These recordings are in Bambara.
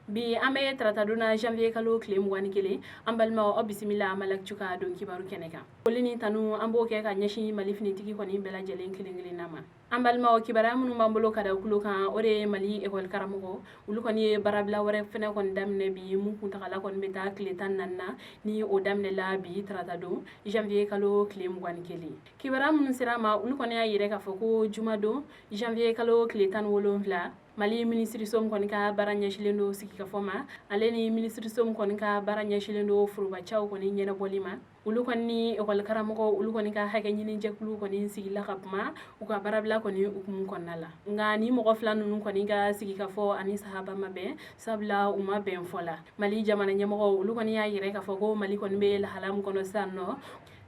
Bi an bɛ taratadon na, janvier kalo tile 21. An balimaw, aw bisimila Mali Actu ka don kibaru kɛnɛ kan. Foli ni tanu, an b'o kɛ ka ɲɛsin Mali finitigi kɔni bɛɛ lajɛlen kelen kelenna ma. An balimaw, kibaruya minnu b'an bolo ka da kulo kan, o de ye Mali ekɔli karamɔgɔ, olu kɔni ye baarabila wɛrɛ fɛnɛ kɔni daminɛ bi, mun kuntagala kɔni bɛ taa tile 14 na, ni o daminɛla bi taratadon, janvier kalo tile 21. Kibaruya minnu sera a ma, olu kɔni y'a yira k'a fɔ ko jumadon, janvier kalo tile 17, Mali minisiriso min kɔni ka baara ɲɛsilen don sigikafɔ ma, ale ni minisiriso min kɔni ka baara ɲɛsilen don forobacaw kɔni ɲɛnabɔli ma, olu kɔni ni ekɔli karamɔgɔ, olu kɔni ka hakɛ ɲini jɛkulu kɔni sigila ka kuma u ka baarabila kɔni hukumu kɔnɔna la. Nka ni mɔgɔ fila ninnu kɔni ka sigikafɔ ani sahaba ma bɛn, sabula u ma bɛn fɔ la. Mali jamana ɲɛmɔgɔ, olu kɔni y'a yira k'a fɔ ko Mali kɔni bɛ lahala min kɔnɔ sisan nɔ,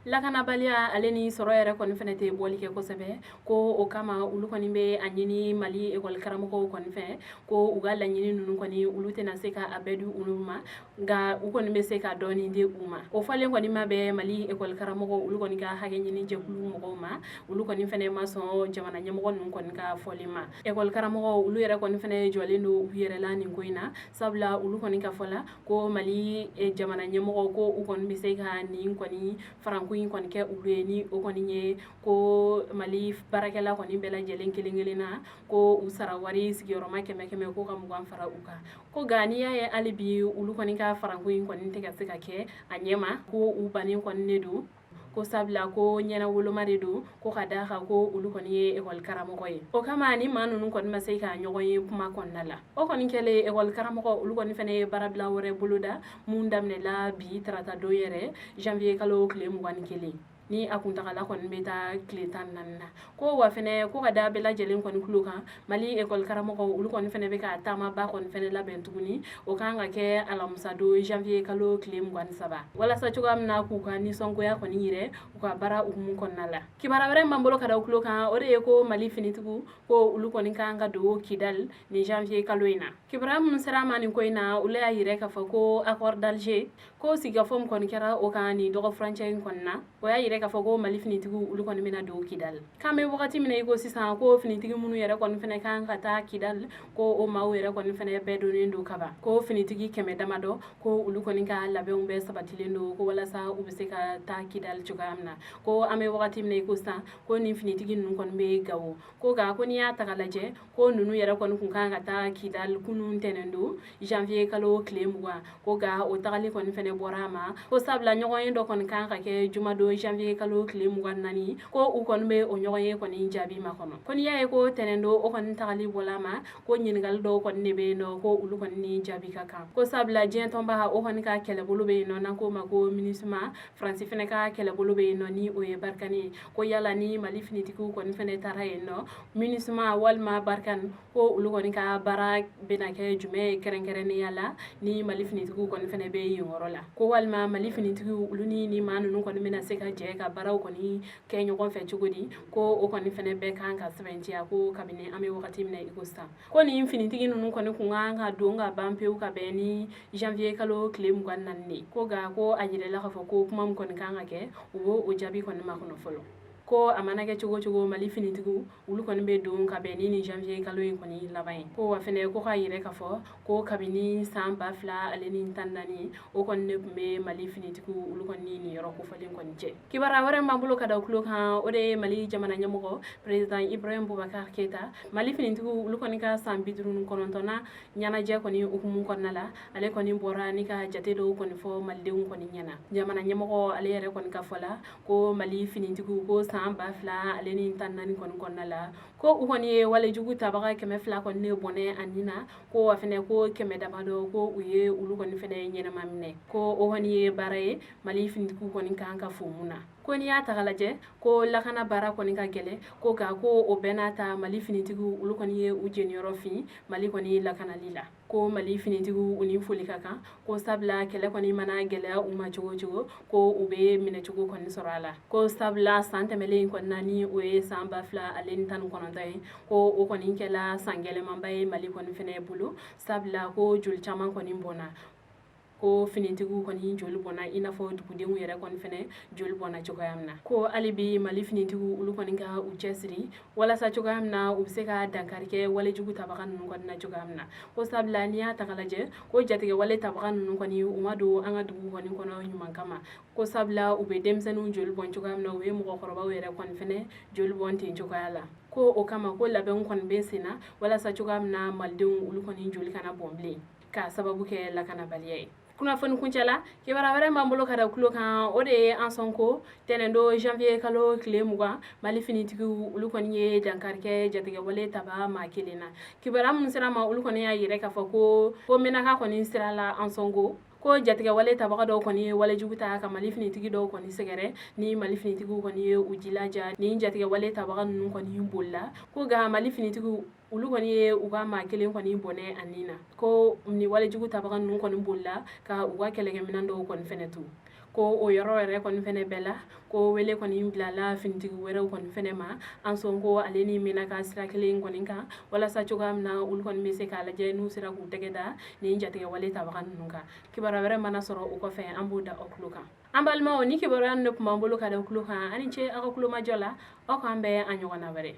lakanabaliya ale ni sɔrɔ yɛrɛ kɔni fɛnɛ tɛ bɔli kɛ kosɛbɛ, ko o kama olu kɔni bɛ a ɲini Mali ekɔli karamɔgɔw kɔni fɛ ko u ka laɲini ninnu kɔni, olu tɛna se ka a bɛɛ di olu ma, nka u kɔni bɛ se ka dɔɔnin di u ma. O fɔlen kɔni ma bɛn Mali ekɔli karamɔgɔw, olu kɔni ka hakɛ ɲini jɛkulu mɔgɔw ma. Olu kɔni fɛnɛ ma sɔn jamana ɲɛmɔgɔ ninnu kɔni ka fɔlen ma. Ekɔli karamɔgɔw, olu yɛrɛ kɔni fɛnɛ jɔlen don u yɛrɛ la nin ko in na, sabula olu kɔni ka fɔ la ko Mali jamana ɲɛmɔgɔ ko u kɔni bɛ se ka nin kɔni faranko in kɔni kɛ olu ye, ni o kɔni ye ko Mali baarakɛla kɔni bɛɛ lajɛlen kelen kelen na, ko u sara wari sigiyɔrɔma kɛmɛ kɛmɛ, ko ka 20 fara u kan. Ko nka n'i y'a ye hali bi olu kɔni ka faranko in kɔni tɛ ka se ka kɛ a ɲɛma, ko u bannen kɔni de don, ko sabula ko ɲɛna woloma de don, ko ka d'a kan ko olu kɔni ye ekɔli karamɔgɔ ye. O kama ni maa ninnu kɔni ma se ka ɲɔgɔn ye kuma kɔnɔna la. O kɔni kɛlen, ekɔli karamɔgɔ, olu kɔni fɛnɛ ye baarabila wɛrɛ boloda mun daminɛla bi tarata don yɛrɛ, janvier kalo tile 21, ni a kuntagala kɔni bɛ taa tile 14 na. Ko wa fɛnɛ, ko ka da bɛɛ lajɛlen kɔni kulo kan, Mali ekɔli karamɔgɔ, olu kɔni fɛnɛ bɛ ka taamaba kɔni fɛnɛ labɛn tuguni. O kan ka kɛ alamisa don, janvier kalo tile 23, walasa cogoya min na k'u ka nisɔngoya kɔni yira u ka baara hukumu kɔnɔna la. Kibaruya wɛrɛ min b'an bolo ka da kulo kan, o de ye ko Mali finitigiw, ko olu kɔni kan ka don Kidal ni janvier kalo in na. Kibaruya minnu sera ma nin ko in na, olu y'a yira k'a fɔ ko accord d'Alger, ko sigikafɔ min kɔni kɛra o kan nin dɔgɔ furancɛ in kɔni na, o y'a yira k'a fɔ ko Mali finitigiw, olu kɔni bɛna don Kidal. K'an bɛ wagati min na i ko sisan, ko finitigi minnu yɛrɛ kɔni fɛnɛ kan ka taa Kidal, ko o maaw yɛrɛ kɔni fɛnɛ bɛɛ donnen don kaban, ko finitigi 100 damadɔ, ko olu kɔni ka labɛnw bɛɛ sabatilen don, ko walasa u bɛ se ka taa Kidal cogoya min na. Ko an bɛ wagati min na i ko sisan, ko nin finitigi ninnu kɔni bɛ Gawo. Ko nka ko n'i y'a ta k'a lajɛ, ko ninnu yɛrɛ kɔni kun kan ka taa Kidal kunun tɛnɛn don, janvier kalo tile 20, ko nka o tagali kɔni fɛnɛ bɔra a ma, ko sabula ɲɔgɔn ye dɔ kɔni kan ka kɛ jumadon, janvier kalo tile 24, ko u kɔni bɛ o ɲɔgɔn ye kɔni jaabi makɔnɔ. Ko n'i y'a ye ko tɛnɛn don o kɔni tagali bɔla a ma, ko ɲininkali dɔw kɔni de bɛ yen nɔ, ko olu kɔni ni jaabi ka kan, ko sabula diɲɛ tɔnba o kɔni ka kɛlɛbolo bɛ yen nɔ n'an k'o ma ko MINUSMA, Faransi fɛnɛ ka kɛlɛbolo bɛ yen nɔ ni o ye Barkhane ye, ko yala ni Mali finitigiw kɔni fɛnɛ taara yen nɔ, MINUSMA walima Barkhane, ko olu kɔni ka baara bɛna kɛ jumɛn ye kɛrɛnkɛrɛnnenya la ni Mali finitigiw kɔni fɛnɛ bɛ yen yɔrɔ la, ko walima Mali finitigiw, olu ni maa ninnu kɔni bɛna se ka jɛ ka baaraw kɔni kɛ ɲɔgɔn fɛ cogo di, ko o kɔni fɛnɛ bɛɛ kan ka sɛbɛntiya. Ko kabini an bɛ wagati min na i ko sisan, ko nin finitigi ninnu kɔni kun kan ka don ka ban pewu ka bɛn ni janvier kalo tile 24 de, ko nka ko a yirala k'a fɔ ko kuma min kɔni kan ka kɛ, u b'o o jaabi kɔni makɔnɔ fɔlɔ. Ko a mana kɛ cogo cogo, Mali finitigiw, olu kɔni bɛ don ka bɛn ni nin janvier kalo in kɔni laban ye. Ko wa fɛnɛ, ko k'a yira k'a fɔ ko kabini san 2014, o kɔni de tun bɛ Mali finitigiw, olu kɔni nin yɔrɔ kofɔlen kɔni cɛ. Kibaruya wɛrɛ b'an bolo ka da kulo kan, o de ye Mali jamana ɲɛmɔgɔ, président Ibrahim Boubacar Keita, Mali finitigiw, olu kɔni ka san 59nan ɲɛnajɛ kɔni hukumu kɔnɔna la, ale kɔni bɔra ni ka jate dɔw kɔni fɔ malidenw kɔni ɲɛna. Jamana ɲɛmɔgɔ, ale yɛrɛ kɔni ka fɔ la, ko Mali finitigiw, ko san 2014 kɔni kɔnɔna la, ko u kɔni ye walejugu tabaga 200 kɔni ne bɔnɛ a nin na, ko wa fɛnɛ ko 100 damadɔ, ko u ye olu kɔni fɛnɛ ɲɛnama minɛ, ko o kɔni ye baara ye Mali finitigiw kɔni kan ka fo mun na. Ko n'i y'a ta k'a lajɛ, ko lakana baara kɔni ka gɛlɛn, ko nka ko o bɛɛ n'a ta, Mali finitigiw, olu kɔni ye u jeniyɔrɔ fin Mali kɔni lakanali la, ko Mali finitigiw, u ni foli ka kan, ko sabula kɛlɛ kɔni mana gɛlɛya u ma cogo cogo, ko u bɛ minɛcogo kɔni sɔrɔ a la, ko sabula san tɛmɛlen in kɔni na, ni o ye san 2019 ye, ko o kɔni kɛla san gɛlɛmanba ye Mali kɔni fɛnɛ bolo, sabula ko joli caman kɔni bɔnna. Ko finitigiw kɔni joli bɔnna i n'a fɔ dugudenw yɛrɛ kɔni fɛnɛ joli bɔnna cogoya min na. Ko hali bi Mali finitigiw olu kɔni ka u cɛsiri walasa cogoya min na u bɛ se ka dankari kɛ walejugu tabaga ninnu kɔni na cogoya min na. Ko sabula n'i y'a ta k'a lajɛ, ko jatigɛwale tabaga ninnu kɔni u ma don an ka dugu kɔni kɔnɔ ɲuman kama. Ko sabula u bɛ denmisɛnninw joli bɔn cogoya min na, u ye mɔgɔkɔrɔbaw yɛrɛ kɔni fɛnɛ joli bɔn ten cogoya la. Ko o kama ko labɛnw kɔni bɛ sen na walasa cogoya min na malidenw olu kɔni joli kana bɔn bilen k'a sababu kɛ lakanabaliya ye. Kunnafoni kuncɛ la, kibaruya wɛrɛ b'an bolo ka da tulo kan, o de ye Ansongo tɛnɛndon janvier kalo tile 20, Mali finitigiw olu kɔni ye dankari kɛ jatigɛwale taba maa kelen na. Kibaruya minnu sera ma, olu kɔni y'a yira k'a fɔ ko Menaka kɔni sira la Ansongo, ko jatigɛwale tabaga dɔw kɔni ye walejugu ta ka Mali finitigi dɔw kɔni sɛgɛrɛ. Ni Mali finitigiw kɔni ye u jilaja, ni jatigɛwale tabaga ninnu kɔni bolila. Ko nka Mali finitigiw olu kɔni ye u ka maa kelen kɔni bɔnɛ a nin na. Ko ni walejugu tabaga ninnu kɔni bolila ka u ka kɛlɛkɛminɛn dɔw kɔni fɛnɛ to. Ko o yɔrɔ yɛrɛ kɔni fɛnɛ bɛɛ la, ko wele kɔni bilala finitigi wɛrɛw kɔni fɛnɛ ma Ansongo ale ni Menaka sira kelen kɔni kan, walasa cogoya min na olu kɔni bɛ se k'a lajɛ n'u sera k'u tɛgɛ da nin jatigɛwale tabaga ninnu kan. Kibaruya wɛrɛ mana sɔrɔ o kɔfɛ, an b'o da aw tulo kan. An balimaw, ni kibaruya de tun b'an bolo ka da tulo kan. Ani ce aw ka kulomajɔ la. Aw k'an bɛn a ɲɔgɔnna wɛrɛ.